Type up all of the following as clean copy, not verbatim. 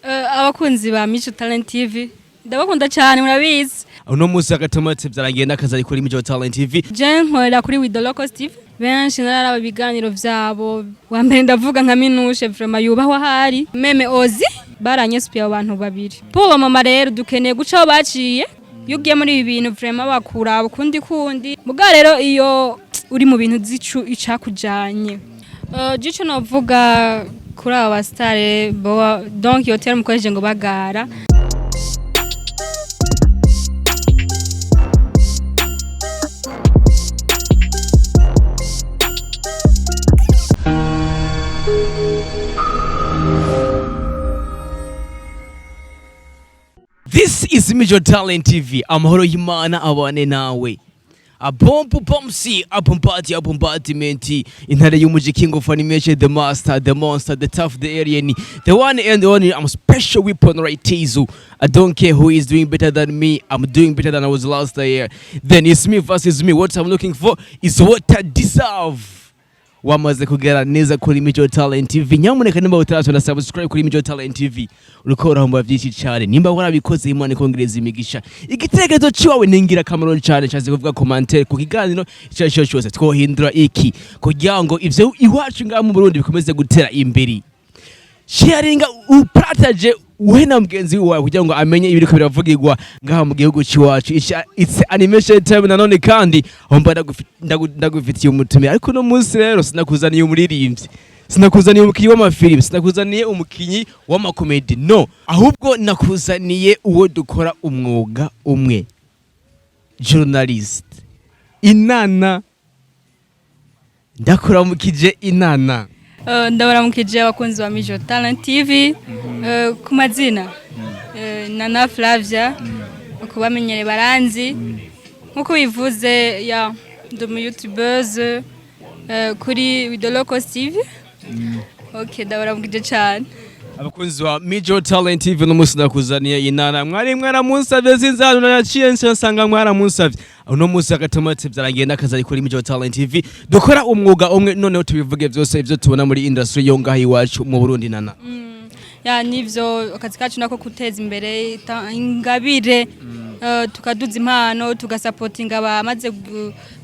Abakunzi ba Mico Talent TV, ndabakunda cyane, murabizi. Uno munsi agatomate vyaragenda akazi ari kuri Mico Talent TV. Je nkorera kuri With The Locals TV. Benshi nararaba ibiganiro vyabo. Wa mbere ndavuga nka Minushe, vraiment yubahwa, ahari même Ozi baranyespiye abo bantu babiri. Paul mama rero dukeneye guca aho baciye. Iyo ugiye muri ibi bintu, vraiment bakuraba ukundi kundi. Muga rero iyo uri mu bintu zicu icakujanye, jico novuga kuri aba basitare boa, donc iyo terme mukoresheje ngo bagara. This is Mico Talent TV. Amahoro y'Imana abane nawe. Abompu pomsi, abumbati abumbatimenti. Intare y'umuji, king of animation, the master, the monster, the tough, the alien, the one and only. I'm special weapon right Tizu. I don't care who is doing better than me. I'm doing better than I was last year. Then it's me versus me. What I'm looking for is what I deserve. Wamaze kugera neza kuri Mico Talent TV. Nyamuneka nimba utaratona subscribe kuri Mico Talent TV, uriko urahomba byinshi cyane. Nimba warabikoze, Imana ikongereza imigisha. Igitekerezo ciwawe ni ingirakamaro cyane. Nshatse kuvuga commentaire ku kiganiro icyo ari cyo cyose. Twohindura iki kugira ngo ivyo iwacu ngaha mu Burundi bikomeze gutera imbere? Sharinga, upartage, uhe na mugenzi wawe kugira ngo amenye ibiriko biravugirwa ngaha mu gihugu c'iwacu. It's animation time nanone kandi aho mba ndagufitiye umutumire. Ariko uno munsi rero sinakuzaniye umuririmbyi, sinakuzaniye umukinyi w'amafilimi, sinakuzaniye umukinyi w'amakomedi, no, ahubwo nakuzaniye uwo dukora umwuga umwe, journalist Inana. Ndakuramukije, Inana. Ndabaramukije abakunzi ba Mico Talent TV. Ku mazina Nana Flavia, kubamenyere baranzi. Nkuko bivuze, ya ndi umu youtubeuse kuri With The Locals TV. Okay, ndabaramukije cyane. Abakunzi ba Mico Talent TV, uno munsi nakuzaniye Inana. Mwari mwaramunsavye, sinzi ahantu naciye nsanga mwaramunsavye. Uno munsi agatomate vyaragenda akazi ari kuri Mico Talent TV. Dukora umwuga umwe, noneho tubivuge vyose ivyo tubona muri industry yo ngaha iwacu mu Burundi, Nana. Ya, nivyo, akazi kacu nako guteza imbere ingabire, tukaduza impano, tugasapotinga abamaze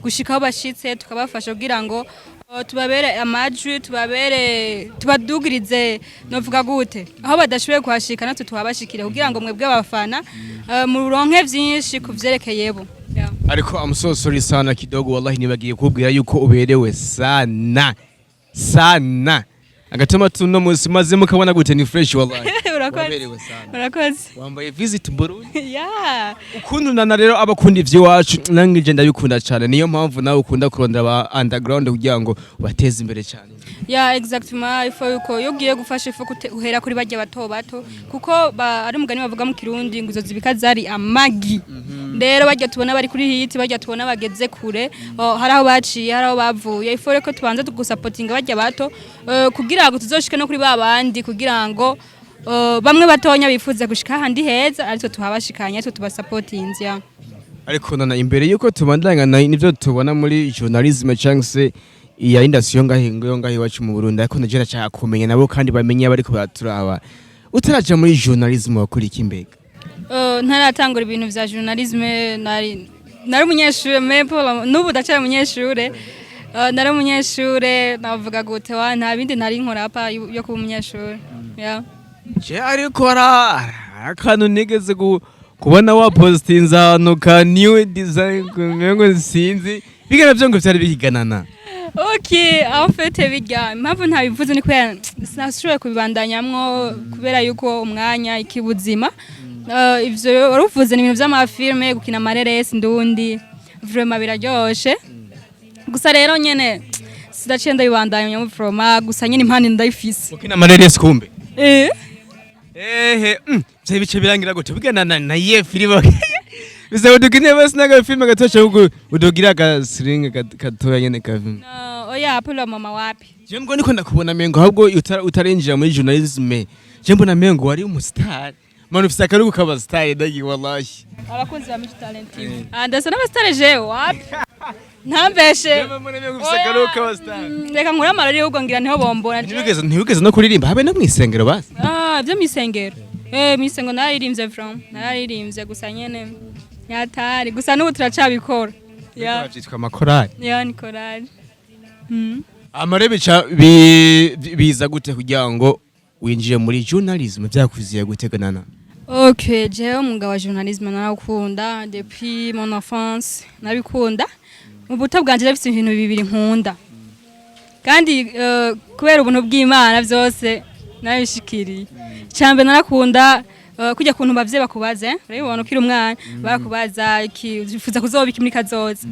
gushika aho bashitse, tukabafasha kugira ngo tubabere amajwi, tubabere, tubadugirize, novuga gute, aho badashoboye kuhashika natwe tuhabashikire, kugira ngo mwebwe abafana muronke vyinshi kuvyerekeyebo. Yeah. Ariko I'm so sorry sana kidogo, wallahi nibagiye kubwira yuko uberewe sana sana. Agatoma tuno munsi maze mukabona gute? Ni fresh wallahi. Urakoze. Waberewe sana. Urakoze. Wambaye Visit Burundi. Yeah. Ukuntu Nana rero abakunda ivy'iwacu, nange ndabikunda cyane. Niyo mpamvu nawe ukunda kurondera aba underground kugira ngo ubateze imbere cyane. Ya, exactement. Il faut yuko iyo ugiye gufasha, il faut uhera kuri barya bato bato, kuko ari umugani bavuga mu Kirundi ngo izo zibika zari amagi. Rero barya tubona bari kuri hit, barya tubona bageze kure, oh, hari aho baciye, hari aho bavuye. Il faut ko tubanza tugusapotinga barya bato, kugira ngo tuzoshike no kuri ba bandi, kugira ngo bamwe batonya bifuza gushika ahandi heza aritwe tuhabashikanye, aritwe tubasapotinze, ya. Ariko Nana, imbere yuko tubandanya nivyo tubona muri journalism cyangwa se iya industry yo ngahe iwacu mu Burundi, ariko ndaje ndashaka kumenya nabo kandi bamenye abariko baraturaba, utaraja muri journalism wakora iki mbega? Ntaratangura ibintu vya journalisme, nari umunyeshure, mais pour n'ubu ndacari umunyeshure. Nari umunyeshure, navuga gute wa, nta bindi nari nkora pa yo kuba umunyeshure, yeah. Je ariko hari akantu nigeze kubona wapostinze ahantu ka new design, kumengo sinzi bigana byo ngo vyari bihiganana. Okay, en fait bijya impamvu ntabivuze ni kubera sinashoboye kubibandanyamwo, kubera yuko umwanya ikibuzima. Ivyo waruvuze ni ibintu vy'amafilme, gukina amareresi ndundi, vraiment biraryoshe. Gusa rero nyene sidaciye ndabibandanya vraiment, gusa nyene impano ndayifise. Ukina amareresi kumbe? Eh. Ehe, vyo bice birangira gute biganana na ye filime bisaba dukine basi n'aga filime gatosha kuko udogira aga siringa gatoya nyene ka filime. No, oya, pula mama, wapi. Je mbwo niko ndakubona mengo ahubwo utarinjira muri journalisme, je mbona mengo wari umustar man, ufise akarugu k'aba star ndagi wallahi. Abakunzi ba Mico Talent TV, ah, ndasa n'abasitare jewe? Wapi. Ntambeshe. Reka nkure amarori ahubwo, ngira niho bombona. Ntiwigeze no kuririmba habe no mwisengero basi? Ah, byo mwisengero, mwisengero nararirimbye, from nararirimbye gusa nyene nyatari gusa, n'ubu turacabikora ya. Bavyitwa amakorali. Ya, ni korali. Amare bica biza gute kugira ngo winjire muri journalism? Vyakuziye gute ganana? Ok, jewe umwuga wa journalisme narawukunda depuis mon enfance, nabikunda mu buto bwanje. Ndafise ibintu bibiri nkunda kandi kubera ubuntu bw'Imana byose nabishikiriye. Icambere, narakunda kujya kuntu bavye bakubaze, urabibona ukiri umwana barakubaza iki: "Uzifuza kuzoba iki muri kazoza?"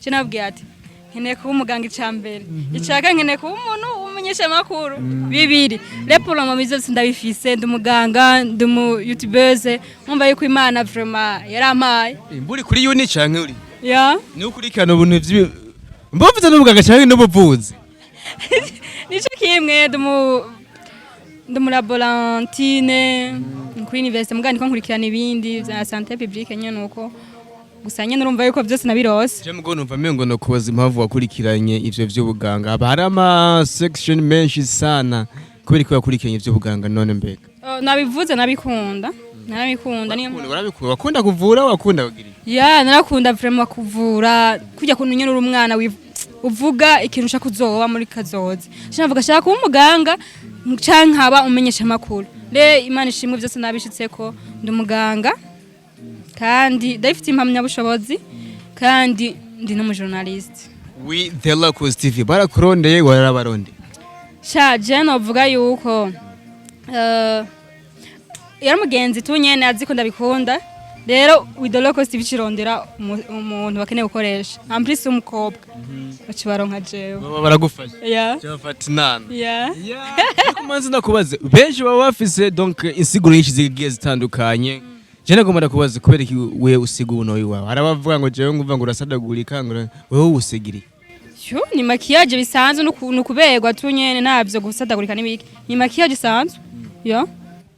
Je nabwiye ati: "Nkeneye kuba umuganga icambere, icaka nkeneye kuba umuntu umumenyesha makuru." Bibiri repolo mu byose ndabifise: ndi umuganga, ndi umu youtubeuse. Nkumva yuko Imana vraiment yarampaye. Imburi kuri uni canke uri ya. Ni ukurikirana ubuntu mbavuze n'ubuganga canke n'ubuvuzi? Nico kimwe, ndi umu laborantine kuri université, mugabo ndiko nkurikirana ibindi vya santé publique nyene, uko gusa nyene urumva yuko byose nabirose. Je mugo numva mengo no kubaza impamvu wakurikiranye ivyo vy'ubuganga. Haba hari ama section menshi sana, kubera ko wakurikiranye ivy'ubuganga none mbega? Oh, nabivuze, nabikunda, narabikunda, niyo mpamvu. Warabikunda, wakunda kuvura, wakunda kugira iki? Ya, narakunda vraiment kuvura, kujya kuntu nyene uri umwana uvuga ikintu ushaka kuzoba muri kazoza. Sinavuga shaka kuba umuganga canke nkaba umenyesha amakuru. Le Imana ishimwe, byose nabishitseko: ndi umuganga kandi ndabifite impamyabushobozi, kandi ndi n'umujournaliste. We The Locals TV barakurondeye, warabarondeye? Sha, je novuga yuko yari umugenzi tu nyene azi ko ndabikunda. Rero We The Locals TV cirondera umuntu bakeneye gukoresha, en plus umukobwa, baca baronka jewe. Baba baragufasha. Ya. Cyafata inama. Ya. Ariko manzi ndakubaze, benshi baba bafise donc insiguro nyinshi zigiye zitandukanye. Je nagomba ndakubaze kubera iki we usiga ubunoyi wawe. Hari abavuga ngo jewe ngumva ngo urasadagurika, ngo wewe usigiri? Yo, ni maquillage bisanzwe, nukuberwa tu nyene, ntavyo gusadagurika n'ibiki, ni maquillage isanzwe ya.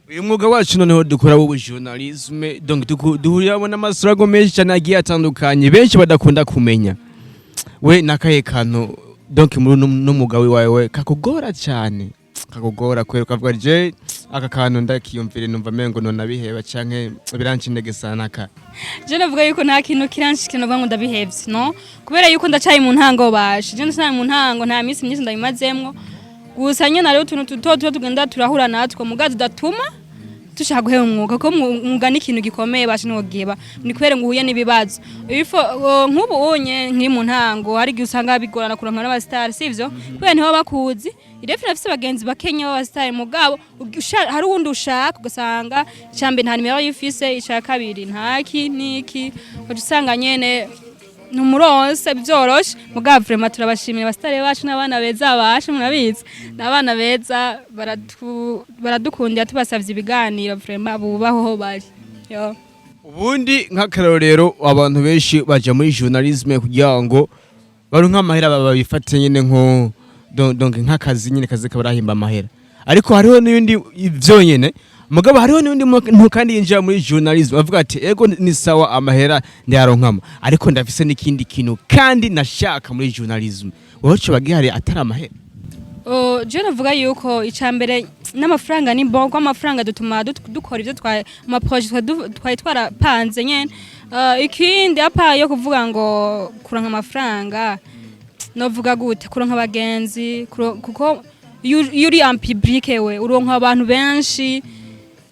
Uyu mwuga wacu noneho dukora w'ubu journalisme, donc duhuriramo n'amasurago menshi cyane agiye atandukanye, benshi badakunda kumenya. We nakaye kantu donc muri uno mwuga wawe kakugora cyane, kakugora kubera ukavuga: "Je aka kantu ndakiyumvire numva mengo nonabiheba canke biranca intege sana ka"? Je navuga yuko nta kintu kiranshikira navuga ngo ndabihevye, no kubera yuko ndacaye mu ntango bashe. Je ndacaye mu ntango, nta minsi myinshi ndabimazemwo. Gusa nyene hariho utuntu duto duto tugenda turahura natwo, muga tudatuma dushaka guheba umwuga, kuko umwuga ni ikintu gikomeye bashe, ntiwogiheba ni kubera ngo uhuye n'ibibazo. Ifo nk'ubu unye nkiri mu ntango, hari igihe usanga bigorana kuronka n'abasitari, sivyo? Kubera ntibo bakuzi. Irefu nafise abagenzi bakenya b'abasitari, mugabo hari uwundi ushaka ugasanga icambere nta nimero yifise, ica kabiri ntaki niki, ugaca usanga nyene numuronse byoroshe. Mugabo vraiment turabashimira abasitari bacu, n'abana beza bashe, murabizi, n'abana beza baradukundira, tubasavye ibiganiro, vraiment bubaho bari yo. Ubundi nk'akarorero, abantu benshi baja muri journalisme kugira ngo baronke amahera, babifate nyene nko donc nk'akazi nyene, kazi kabarahimba amahera. Ariko hariho n'ibindi vyonyene, mugabo hariho n'undi muntu kandi yinjira muri journalism avuga ati: "Ego, ni sawa, amahera ndayaronkamo, ariko ndafise n'ikindi kintu kandi nashaka muri journalism." Wowe coba gihari atari amahera? Oh, je navuga yuko icambere n'amafaranga ni bon, ko amafaranga dutuma dukora ivyo twa ama projet twari twarapanze nyene. Ikindi apa yo kuvuga ngo kuronka amafaranga, novuga gute, kuronka abagenzi, kuko iyo uri en public we uronka abantu benshi,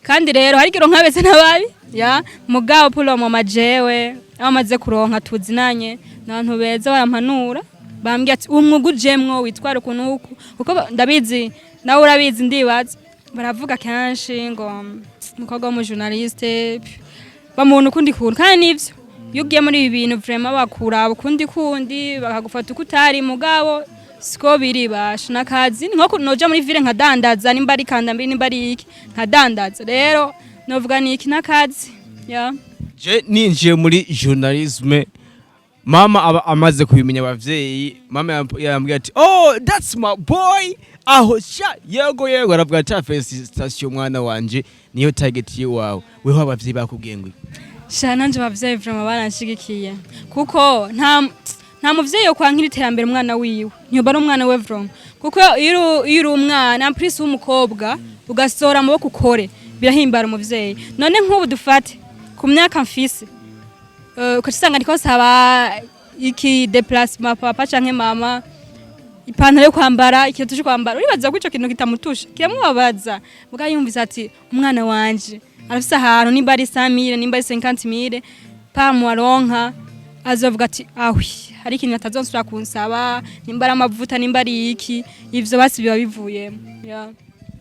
kandi rero hari igihe uronka beza n'ababi ya. Mugabo pour le moment jewe amaze kuronka tuzinanye n'abantu beza, barampanura, bambwiye ati: "Umwuga ujemwo witwara ukuntu uku," kuko ndabizi, nawe urabizi, ndibaza baravuga kenshi ngo umukobwa w'umujournaliste bamuntu ukundi kuntu, kandi nivyo. Iyo ugiye muri ibi bintu vraiment bakuraba ukundi kundi, bakagufata uko utari, mugabo siko biri basha. Nakazi nko noja muri ville nkadandaza, nimba ari kandambiri, nimba ari iki, nkadandaza. Rero novuga ni iki, nakazi ya. Je ninjiye muri journalisme, mama aba amaze kubimenya, abavyeyi, mama yambwiye ati: "Oh, that's my boy." Aho sha, yego yego, aravuga ati: "Félicitations mwana wanje, niyo target yiwawe." Weho abavyeyi bakubwiye ngo iki? Sha, nanje abavyeyi vraiment baranshigikiye, kuko nta Nta muvyeyi yo kwankira iterambere umwana wiwe, ntiyoba ari umwana we vraiment, kuko iyo uri umwana, en plus w'umukobwa, ugasohora amaboko ukore, birahimbara umuvyeyi. None nk'ubu dufate ku myaka mfise, ukaca usanga ndiko nsaba iki déplacement papa canke mama, ipantaro yo kwambara, ikintu cyo kwambara, uribaza ko ico kintu kitamutusha, kiramubabaza? Muga yumvise ati umwana wanje arafise ahantu, nimba ari 100,000, nimba ari 50,000 par mois aronka, azovuga ati ahwi, hari ikintu atazonsubira kunsaba, nimba ari amavuta, nimba ari iki, ivyo basi biba bivuyemo, yeah.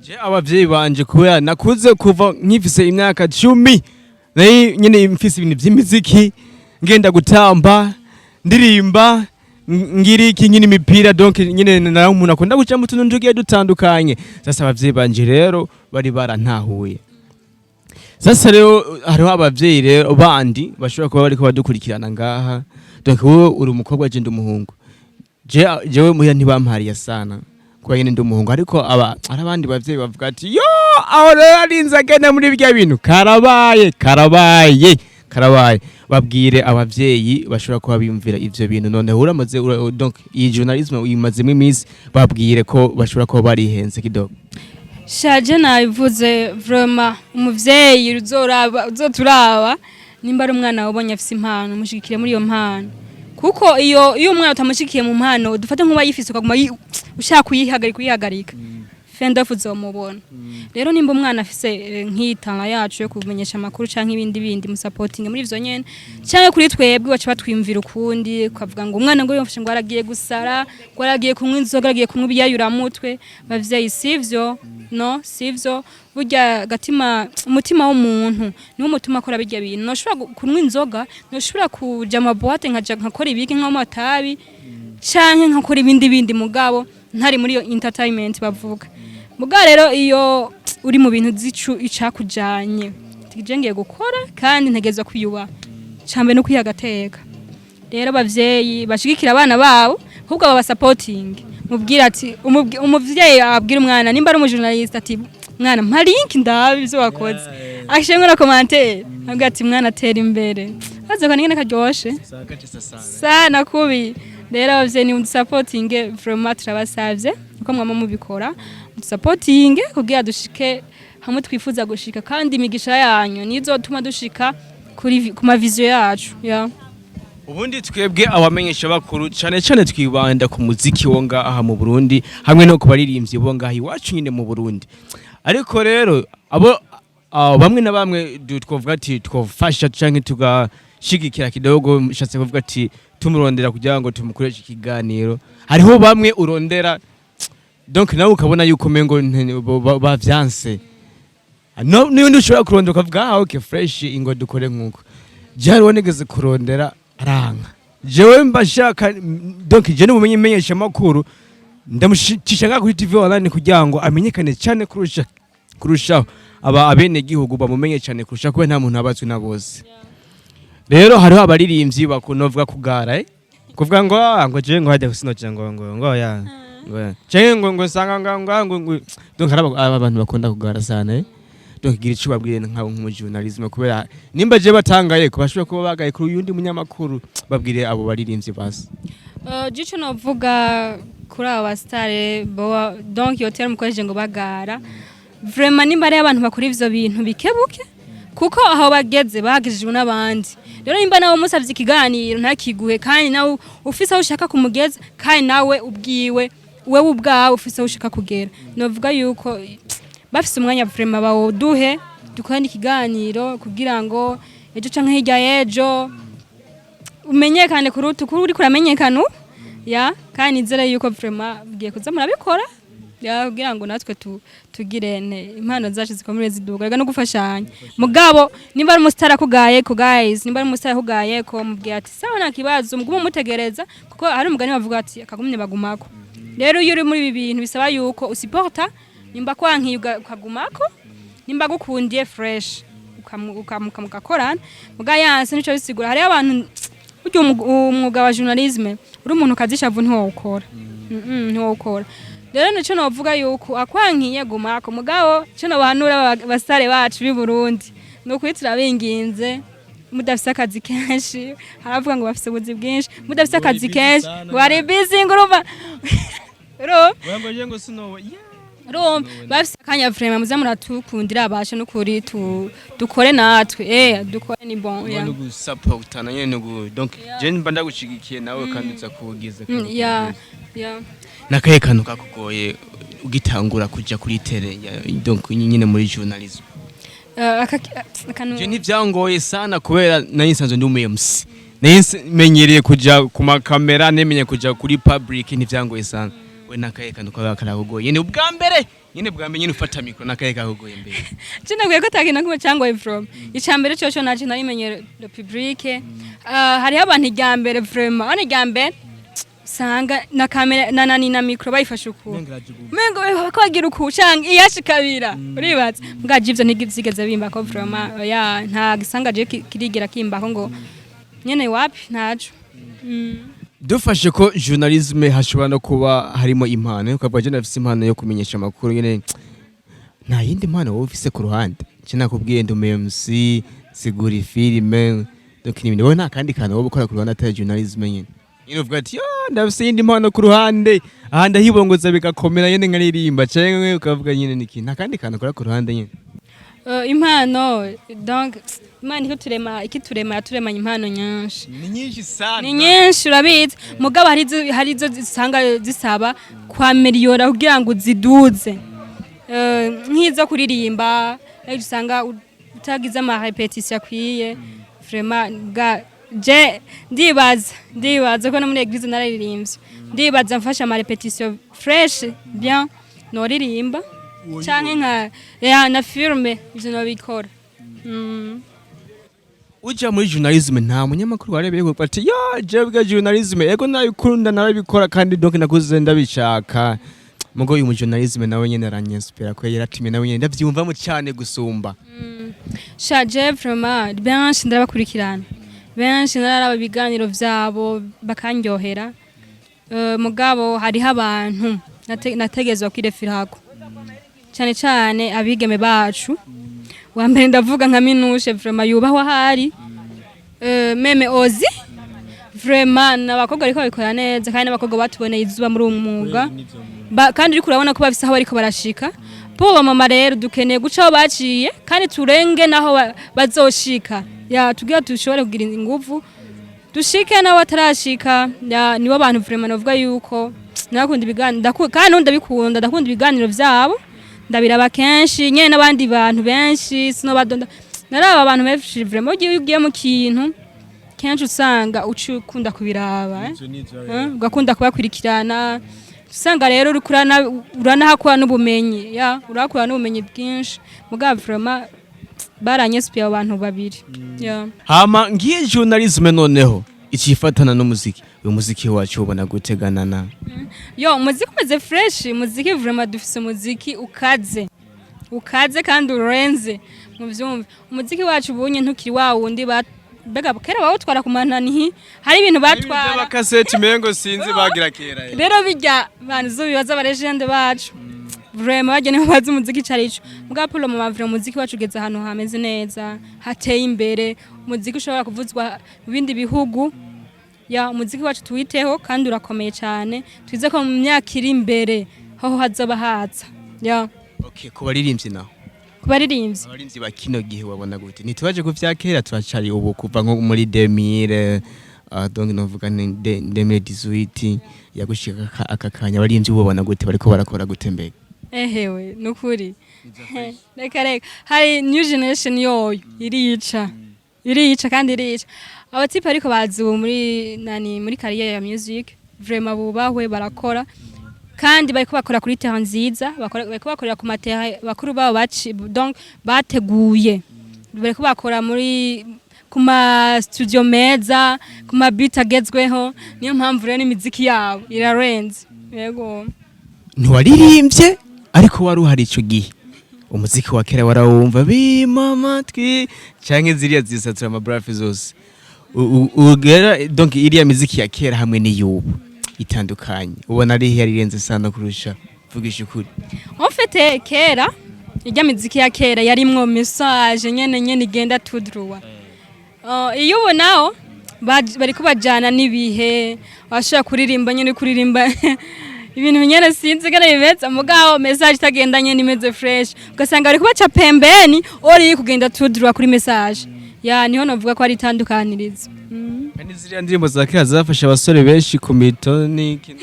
Je abavyeyi banje, kubera nakuze kuva nkifise imyaka 10, nari nyene mfise ibintu vy'imiziki, ngenda gutamba, ndirimba, ngira iki, nkina imipira, donc nyene nawe umuntu akunda guca mu tuntu tugiye dutandukanye. Sasa abavyeyi banje rero bari barantahuye. Sasa rero hariho abavyeyi rero bandi bashobora kuba bariko badukurikirana ngaha. Donc wowe uri umukobwa, je ndi umuhungu. Je jewe muhira ntibampariye sana kuba nyene ndi umuhungu, ariko aba hari abandi bavyeyi bavuga ati yo, aho rero arinze agenda muri bya bintu, karabaye, karabaye, karabaye. Babwire abavyeyi bashobora kuba biyumvira ivyo bintu. Noneho uramaze donc iyi journalisme uyimazemo iminsi, babwire ko bashobora kuba barihenze kidogo. Shaje nabivuze vraiment, umuvyeyi uzoraba, uzoturaba, nimba ari umwana wabonye afise impano, mushigikire muri iyo mpano, kuko iyo umwana utamushigikiye mu mpano, dufate nk'uba yifise, ukaguma ushaka kuyihagarika, fin d'oeuvre uzomubona. Rero nimba umwana afise nk'iyi talent yacu yo kumenyesha amakuru canke ibindi bindi, musapotinge muri ivyo nyene, canke kuri twebwe baca batwiyumvira ukundi, ukavuga ngo umwana ngo yumfashe, ngo aragiye gusara, ngo aragiye kunywa inzoga, aragiye kunywa ibiyayuramutwe. Bavyeyi, sivyo, no sivyo. Burya gatima, umutima w'umuntu niwo mutuma akora birya bintu. Noshobora kunywa inzoga, noshobora kuja mu boîte, nkaja nkakora ibiki, nk'amatabi canke nkakora ibindi bindi, mugabo ntari muri iyo entertainment bavuga. Mugabo rero iyo uri mu bintu zicu icakujanye, tije ngiye gukora kandi ntegezwa kwiyubaha, cambe no kwiha agateka. Rero abavyeyi bashigikira abana babo, ahubwo baba supporting, mubwira ati umuvyeyi abwira umwana nimba ari umujournaliste ati mwana, mpa link ndabe ivyo wakoze, ashimwe na commentaire, abwira ati mwana, tera imbere, azoka ningene karyoshe sana kubi. Rero abavyeyi ni mudusapotinge vraiment, turabasavye uko mwama mubikora, mudusapotinge kugira dushike hamwe twifuza gushika, kandi imigisha yanyu nizotuma dushika ku ma vision yacu, yeah. Ubundi twebwe abamenyesha bakuru cyane cyane twibanda ku muziki wo ngaha mu Burundi hamwe no ku baririmbyi bo ngaha iwacu nyine mu Burundi. Ariko rero abo bamwe na bamwe twovuga ati twofasha canke tugashigikira kidogo, nshatse kuvuga ati tumurondera kugira ngo tumukoreshe ikiganiro. Hariho bamwe urondera, donc nawe ukabona yuko mengo bavyanse. No n'undi ushobora kurondera ukavuga ah okay, fresh, ingo dukore nkuko. Je hariho nigeze kurondera aranka. Jewe mba shaka, donc je n'ubumenyi menyesha makuru, ndamushicisha ngaha kuri TV online kugira ngo amenyekane cyane kurushaho, aba abene gihugu bamumenye cyane kurusha, kuba nta muntu abazwi na bose. Rero hariho abaririmbyi bakunovuga kugara, kuvuga ngo ah, ngo je ngo hajya sinoja ngo ya ngo ya canke ngo nsanga ngo donc hari abantu bakunda kugara sana, donc gira ico babwiye nk'abo nk'umujournalisme, kubera nimba je batangaye ko bashobora kuba bagaye kuri uyundi munyamakuru, babwire abo baririmbyi basi. Jico novuga kuri aba basitare boba, donc iyo terme mukoresheje ngo bagara, vraiment nimba ari abantu bakora ivyo bintu bikebuke, kuko aho bageze bagejejwe n'abandi. Rero nimba nawe umusavye ikiganiro ntakiguhe, kandi nawe ufise aho ushaka kumugeza, kandi nawe ubwiwe, wewe ubwawe ufise aho ushaka kugera, novuga yuko bafise umwanya vraiment bawuduhe, dukorane ikiganiro kugira ngo ejo canke hirya y'ejo umenyekane kuruta uko uriko uramenyekana ubu. Ya, kandi nizere yuko vraiment mugiye kuza murabikora, ya, kugira ngo natwe tugire impano zacu zikomere ziduga. Rega no gufashanya. Mugabo nimba ari umusitari akugaye ko, guys, nimba ari umusitari akugaye ko, mubwira ati sawa, nta kibazo, mugume umutegereza, kuko hari umugani bavuga ati akagumye bagumako. Rero iyo uri muri ibi bintu bisaba yuko usiporta, nimba kwankiye ukagumako, nimba gukundiye fresh mugakorana. Muga yanse nico bisigura hariho abantu burya umwuga wa journalisme uri umuntu ukazishavu ntiwowukora. Ntiwowukora. Rero nico novuga yuko akwankiye gumako. Mugabo ico nobahanura basare bacu b'i Burundi ni ukuri, turabinginze. Mudafise akazi kenshi, haravuga ngo bafise ubuzi bwinshi, mudafise akazi kenshi ngo bari busy, ngo urumva, urumva ngo sino. Urumva bafise akanya. Vraiment muze muratukundira abashe n'ukuri dukore natwe, dukore, ni bon, yeah. No gusupportana nyene, no donc je mba ndagushigikiye nawe kandi uza kuwugiza. Yeah. Nakahe kantu kakugoye ugitangura kuja kuri terrain donc nyine muri journalism? Akantu Je ntivyangoye sana kubera nari nsanzwe ndi umu MC, nari menyereye kuja ku makamera, nemenye kuja kuri public, ntivyangoye sana. We nakahe kantu kaba karakugoye nyene ubwa mbere, nyene bwa mbere nyene ufata micro, nakahe kakugoye mbere? Je nabwiye ko atakintu na kimwe cyangoye from icambere coco naje narimenye le public. Hariho abantu irya mbere, vraiment hano irya mbere usanga na kamera na nani na micro bayifashe uku, mengo ko bagira uku canke iyashikabira, uribaza mbwaje ivyo ntivyigeze bimbako vraiment. Ya, nta gisanga je kirigera kimbako ngo nyene, wapi, ntaco. Dufashe ko journalisme hashobora no kuba harimo impano, ukavuga je ndafise impano yo kumenyesha amakuru nyene, nta yindi mpano wowe ufise ku ruhande? Je nakubwiye ndi umu MC, sigura ifilime, donc n'ibindi. Wowe nta kandi kantu wowe ukora ku ruhande atari journalisme nyene, nyene uvuga ati: "Ah, ndafise iyindi mpano ku ruhande aha, ndahibongoza bigakomera nyene, nkaririmba," canke ukavuga nyene niki, nta kandi kantu ukora ku ruhande nyene? Impano, donc Imana ikiturema, ikiturema yaturemanye impano nyinshi. Ni nyinshi sana. Ni nyinshi, urabizi, mugabo hari izo zisanga zisaba kwameliyora kugira ngo ziduze. Nk'izo kuririmba ariko usanga utagize ama répétition akwiye. Vraiment bwa je ndibaza ko no muri église nararirimbye, ndibaza mfasha ama répétition fresh bien noririmba canke nka ya na filme, ivyo nobikora. Uja muri journalism nta munyamakuru warebeye ko ati: "Ya, jewe journalism ego nabikunda, narabikora kandi donc nakuze ndabishaka, mugo uyu mu journalism nawe nyene aranyinspira ko yaratumye nawe nyene ndavyumvamo cyane gusumba"? Sha, je vraiment benshi ndabakurikirana, benshi nararaba ibiganiro vyabo bakandyohera. Mugabo hariho abantu nategezwa kwirefirako cyane cyane abigeme bacu. Wa mbere ndavuga nka Minushe, vraiment yubahwa ahari. Même Ozi, vraiment n'abakobwa ariko babikora neza kandi n'abakobwa batuboneye izuba muri uwo mwuga. Kandi uriko urabona ko bafise aho bariko barashika. Pour mama rero dukeneye guca aho baciye kandi turenge naho bazoshika, ya tugira dushobore kugira inguvu dushike naho batarashika. Ya, nibo bantu vraiment novuga yuko nakunda ibiganiro, kandi nundi ndabikunda, ndakunda ibiganiro vyabo, ndabiraba kenshi nyene n'abandi bantu benshi sinobadonda, naraba abantu benshi. Vraiment ugiye ugiye mu kintu kenshi usanga uca ukunda kubiraba, eh? Ugakunda kubakurikirana, usanga rero uriko uranahakura n'ubumenyi, ya, urakura n'ubumenyi bwinshi. Mugabo vraiment baranyesipiye abo bantu babiri, ya. Hama ngiye journalism noneho ikifatana n'umuziki, uyu muziki wacu ubona guteganana? Yo, umuziki umeze fresh, umuziki vraiment dufise umuziki ukaze, ukaze kandi urenze muvyumve. Umuziki wacu ubunye ntukiri wa wundi ba mbega kera bawutwara ku manani, hari ibintu batwara. Bakaseti mengo sinzi bagira kera. Rero bijya bantu zubibaza aba légende bacu, vraiment bajya niho bazi umuziki ico arico. Mugabo pour le moment vraiment umuziki wacu ugeze ahantu hameze neza, hateye imbere, umuziki ushobora kuvuzwa mu bindi bihugu. Ya, umuziki wacu tuwiteho kandi urakomeye cyane, twize ko mu myaka iri imbere hoho hazoba haza, ya. Okay, ku baririmbyi naho? Ku baririmbyi? Abaririmbyi ba kino gihe wabona gute? Ntitubaje ku vya kera, turacari ubu, kuva nko muri 2000, donc novuga ni 2018 yagushika aka kanya, abaririmbyi ubona gute, bariko barakora gute mbega? Ehewe, nukuri reka reka, hari new generation yoyo irica, irica kandi irica abatipe, ariko bazi ubu muri nani, muri carrière ya music, vraiment bubahwe, barakora kandi bariko bakora kuri terrain nziza, bariko bakorera ku materrain bakuru babo baci, donc bateguye, bariko bakora muri ku ma studio meza, ku ma beat agezweho. Niyo mpamvu rero n'imiziki yabo irarenze, yego. Ntiwaririmbye ariko wari uhari ico gihe, umuziki wa kera warawumva bima amatwi canke ziriya zisatura amabrafe zose. Ugera donc iriya miziki ya kera hamwe n'iyubu itandukanye, ubona ari yarirenze sana kurusha? Vugisha ukuri. En fait kera ijya miziki ya kera yarimwo message nyene nyene igenda tout droit. Iyo ubu naho bariko bajana n'ibihe, washobora kuririmba nyene, kuririmba ibintu nyene sinzi ngene bimeze, mugabo message itagenda nyene imeze fresh, ugasanga bariko baca pembeni ori kugenda tudura kuri message ya niho novuga ko ari itandukanirizo. Kandi ziriya ndirimbo za kera zafashe abasore benshi ku mito n'iki.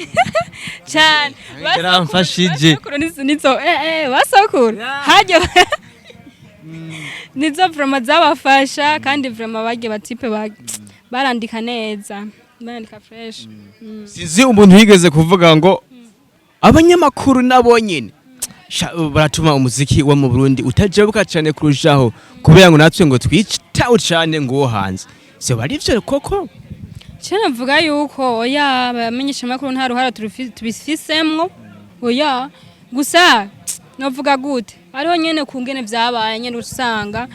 Cyane. Yaramfashije. Basokuru nizo basokuru hajya nizo vraiment zabafasha, kandi vraiment bagiye ba type barandika neza, barandika fresh. Sinzi umuntu yigeze kuvuga ngo abanyamakuru nabo nyene baratuma umuziki wo mu Burundi utajabuka cyane kurushaho, kubera ngo natwe ngo twitaho cyane ngo uwo hanze so bari ivyo koko. Cyo navuga yuko oya, abamenyesha makuru nta ruhara tubifisemwo, oya. Gusa novuga gute, hariho nyene kungene vyabaye nyene, usanga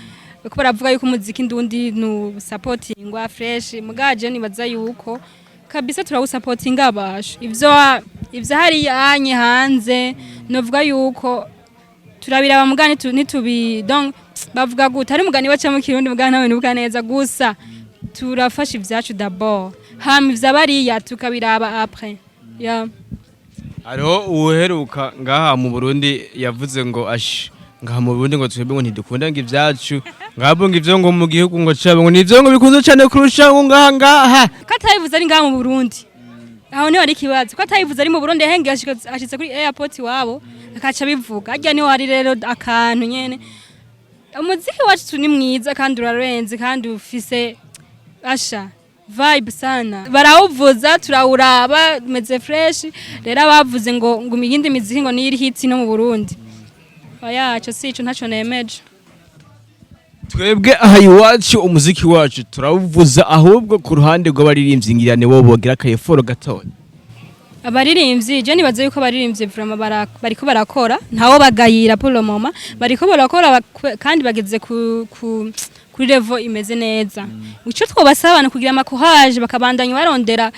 ko baravuga yuko umuziki ndundi nu supportingwa fresh, mugaje nibaza yuko kabisa turawusapotinga abasha ivyo hariya anye hanze. Novuga yuko turabiraba mugani nitubi donc bavuga gute, hari umugani waca mu Kirundi mugani nawe nibuka neza. Gusa turafasha ivyacu d'abord, hama ivya bariya tukabiraba après, yeah. Hariho uwuheruka ngaha mu Burundi yavuze ngo ash ngaha mu Burundi ngo twebwe ngo ntidukunda ngo ivyacu, ngabo ngo ivyo ngo mu gihugu ngo cabo ngo nivyo ngo bikunze cyane kurusha ngo ngaha ngaha. Ko atayivuze ari ngaha mu Burundi, aho niho hari ikibazo. Ko atayivuze ari mu Burundi, henge ashitse kuri airport iwabo akaca bivuga harya, niho hari rero akantu nyene. Umuziki wacu ni mwiza kandi urarenze kandi ufise asha vibe sana, barawuvuza turawuraba meze fresh. Rero abavuze ngo iyindi miziki ngo niyo iri hit no mu Burundi, oya, ico si ico, ntaco nemeje. Twebwe aha iwacu umuziki wacu turawuvuza, ahubwo ku ruhande rw'abaririmbyi ngira ni bo bogira akayeforo gatoya. Abaririmbyi, je nibaze yuko abaririmbyi vraiment bariko barakora, ntawo bagayira. Pour le moment bariko barakora kandi bageze kuri level imeze neza. Ico twobasaba ni kugira amakohaje, bakabandanya barondera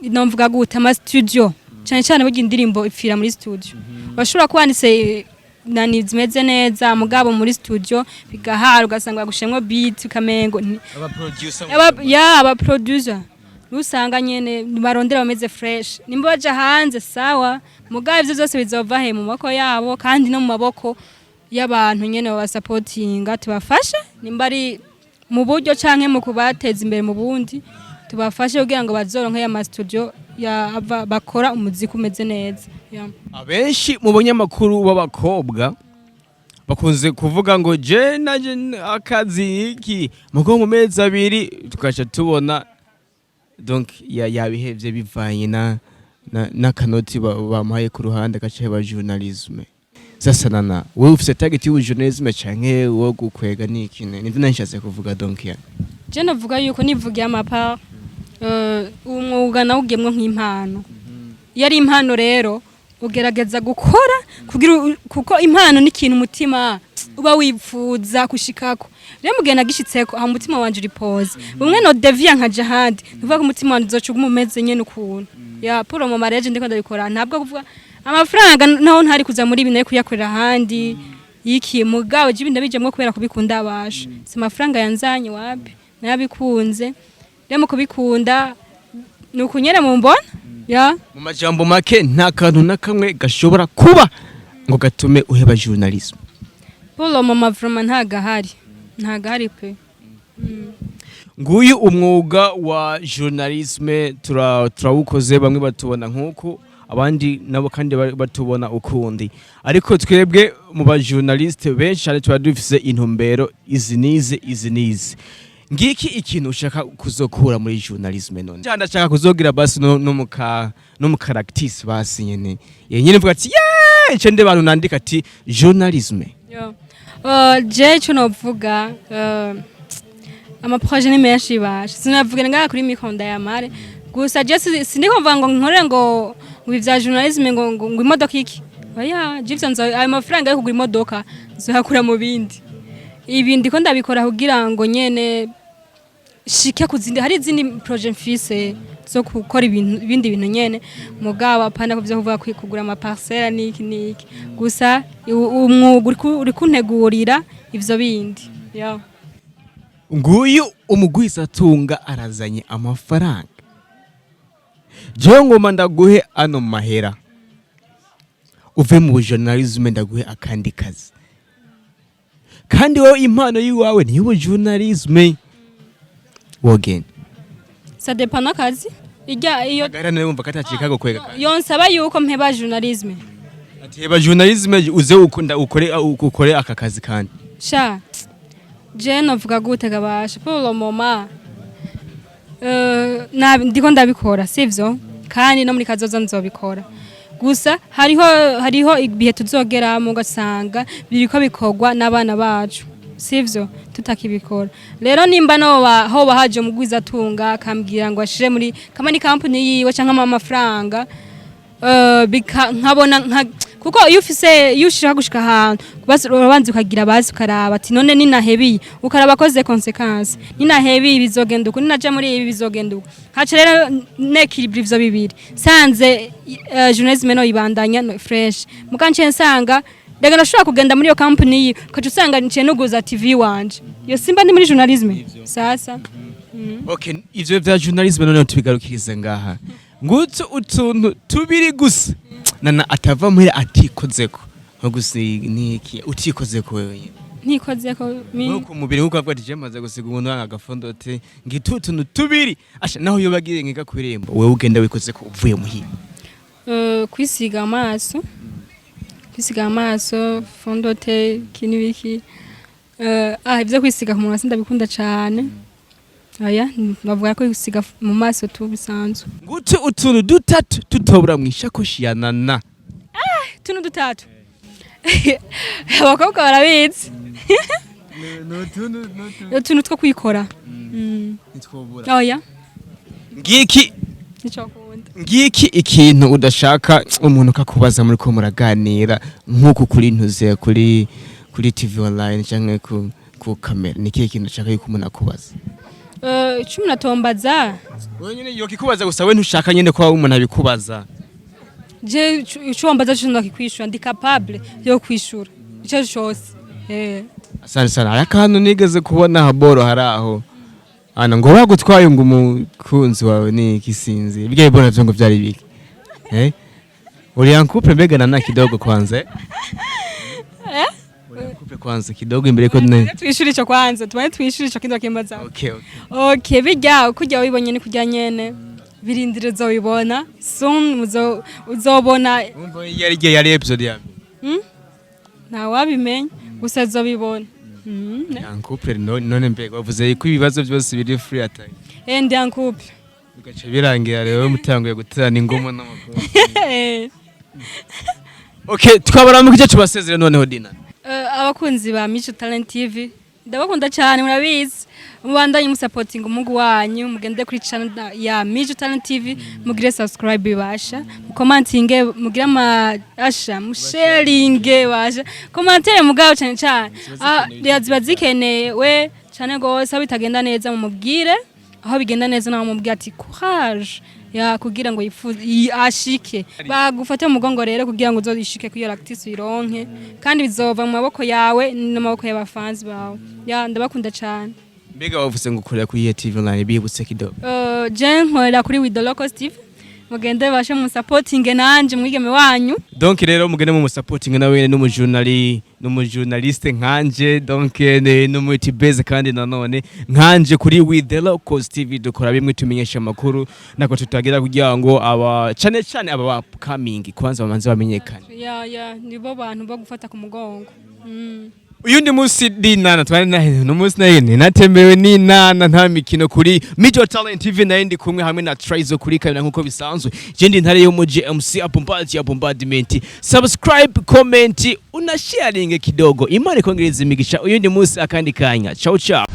nomvuga gute, ama studio cyane cyane. Burya indirimbo ipfira muri studio. Bashobora kuba wanditse nani zimeze neza, mugabo muri studio bigahara, ugasanga bagushemwo beat ukamengo ya aba producer usanga nyene barondera bameze fresh. Nimba baja hanze sawa, mugabo ivyo vyose bizova he mu maboko yabo kandi no mu maboko y'abantu nyene babasapotinga, tubafashe nimba ari mu buryo canke mu kubateza imbere mu bundi, tubafashe kugira ngo bazoronke ya studio ya bakora umuziki umeze neza, yeah. Abenshi mu banyamakuru b'abakobwa bakunze kuvuga ngo je naje akazi iki, mugo mu mezi 2 tukaca tubona donc yabihevye bivanye na n'akanoti bamuhaye ku ruhande, agaca ba journalisme. Sasa nana wewe ufise target y'ubu journalisme canke wo gukwega niki? Nivyo nashatse kuvuga donc ya. Je navuga yuko nivugiye amapa umwuga nawugemwo nk'impano. Iyo ari impano rero ugerageza gukora kugira kuko impano ni ikintu umutima uba wifuza gushikako. Rero mugihe nagishitseko, aho umutima wanje uri pose bumwe no devia nkaja ahandi, nuvuga ko umutima wanje uzoca uguma umeze nyene ukuntu ya pour le moment. Rero ndiko ndabikora, ntabwo kuvuga amafaranga naho ntari kuza muri ibi, nayo kuyakorera ahandi iki, mugabo je ibindi ndabijemwo kubera kubikunda abasha, si amafaranga yanzanye wapi, nabikunze. Rero mu kubikunda ni ukunyere mu mbona ya. Mu majambo make, nta kantu na kamwe gashobora kuba ngo gatume uheba journalisme? Pour le moment vraiment ntagahari, ntagahari pe. Nguyu umwuga wa journalisme turawukoze, bamwe batubona nk'uku, abandi nabo kandi batubona ukundi, ariko twebwe mu ba journaliste benshi cyane tuba dufise intumbero izi n'izi izi n'izi. Ngiki ikintu ushaka kuzokura muri journalisme none? Cyane ndashaka kuzogira basi no mu caractère basi nyene yenyene mvuga ati yeah, ico nde bantu nandika ati journalisme. Yo. Je ico novuga, ama projets ni menshi basha, sinavuga ngaha kuri micro ndayamare. Gusa je sindiko mvuga ngo nkorere ngo ibi vya journalisme ngo imodoka iki, oya. Je ivyo ayo mafaranga yo kugura imodoka nzoyakura mu bindi. Ibi ndiko ndabikora kugira ngo nyene shike kuzindi, hari izindi projet mfise zo gukora ibintu, ibindi bintu nyene, mugabo apana kuvyo kuvuga kugura ama parcelle niki niki. Gusa umwuga uri kuntegurira ivyo bindi, yeah. Nguyu umugwizatunga arazanye amafaranga, jewe ngoma ndaguhe ano mahera uve mu journalisme, ndaguhe akandi kazi, kandi wowe impano yiwawe niyo journalisme, wogenda? Ça dépend n'akazi ijya iyo. Agahera nawe wumva katacika kwega. Yonsaba yuko mpeba journalisme? Ati heba journalisme, uze ukunda ukore aka kazi kandi. Sha, je novuga gute gabasha, pour le moment ndiko ndabikora, sivyo? Kandi no muri kazoza nzobikora. Gusa hariho ibihe tuzogeramo ugasanga biriko bikorwa n'abana bacu, sivyo? Tutakibikora. Rero nimba noba hoba haje mugwizatunga akambwira ngo ashire muri kama ni company yiwe canke amafaranga, nkabona kuko iyo ufise, iyo ushaka gushika ahantu, basi urabanza ukagira basi ukaraba ati none ninahebiye, ukaraba koze conséquences, ninahebiye bizogenda uko, ninaja muri ibi bizogenda uko. Haca rero n'équilibre ivyo bibiri. Sanze journalisme no ibandanya no fresh, muga nce nsanga rega ndashobora kugenda muri iyo company yiwe, ukaca usanga nciye nuguza TV wanje, iyo simba ndi muri journalisme sasa. Okay, ivyo vya journalisme none tubigarukirize ngaha. Ngutse utuntu tubiri gusa nana atava muhira atikozeko, nko gusiga niki utikozeko wewe nyene? Ntikozeko mi? Nko ku mubiri, nkuko avuga ati je maze gusiga umuntu wanga agafondote, ngitu utuntu tubiri asha naho yoba agiye nkiga kwirembo, wewe ugenda wikozeko uvuye muhira. Kwisiga amaso, kwisiga amaso, fond de teint, iki n'ibiki. Ivyo kwisiga ku munwa sindabikunda cane, oya. Bavuga ko kwisiga mu maso tu bisanzwe. Ngutse utuntu dutatu tutobura mwishakoshi ya Nana. Tuntu dutatu, abakobwa barabizi, utuntu two kwikora. Oya. Ngiki. Nico kunda. Ngiki ikintu udashaka umuntu kakubaza muri ko muraganira, nk'uku kuri ntuze kuri TV online canke ku kamera, ni kihe kintu ushaka yuko umuntu akubaza? Icumi natombaza. Wewe nyene yokikubaza, gusa we ntushaka nyene ko umuntu abikubaza. Je ico wambaza cose ndakikwishura, ndi capable yo kwishura ico cose. Asante sana. Hari akantu nigeze kubona haboro, hari aho ana ngo bagutwaye ngo umukunzi wawe ni iki, sinzi bijya bibona vyo ngo vyari biki, eh uri en couple mbega Nana kidogo kwanza, eh uri en couple kwanza kidogo imbere ko ne? Twishure ico kwanza, tubane twishure ico kindi bakimbaza. Okay. Okay, bijya kujya wibonye ni kujya nyene birindire, uzobibona soon, uzobona. Umva, yari episode ya Nta wabimenya, gusa uzobibona. En couple none mbega wavuze ko ibibazo byose biri free atari? Eh, ndi en couple. Bigaca birangira rero mutanguye guterana ingoma n'amakuru. Okay, twabara mu kice tubasezere noneho, Dina. Abakunzi ba Mico Talent TV, ndabakunda cyane, murabizi. Mubandanye musapotinga umugu wanyu, mugende kuri channel ya Mico Talent TV, mugire subscribe bibasha, mukomantinge, mugire ama asha, musharinge basha, commentaire mugabo cyane cyane. Ziba zikeneye we cyane gose. Aho bitagenda neza mumubwire, aho bigenda neza nawe mumubwire ati courage ya kugira ngo yifuze ashike, bagufate mu mugongo rero kugira ngo uzoshike kuri iyo artiste uyironke, kandi bizova mu maboko yawe n'amaboko y'abafanzi bawe. Ya, ndabakunda cyane. Mbega wavuze ngo ukorera kuri TV online, bibutse kidogo. Je nkorera kuri With the Locals TV, mugende bashe mu supporting nanje mwigeme wanyu. Donc rero mugende mu supporting nawe n'umujournaliste nkanje, donc n'umutibeze kandi nanone nkanje kuri With the Locals TV. Dukora bimwe tumenyesha amakuru nako tutagira kugira ngo aba cyane cyane aba upcoming kwanza bamanze bamenyekane. Ya, nibo bantu bo gufata ku mugongo. Uyundi munsi dinana twari na no munsi nayo natembewe n'inana, nta mikino kuri Mijo Talent TV. Nayo ndi kumwe hamwe na Trizo kuri kamera nkuko bisanzwe. Je ndi ntare yo mu GMC Apombaji Abombardment. Subscribe, comment, una sharing kidogo. Imana ikongereza imigisha. Uyundi munsi akandi kanya, ciao ciao.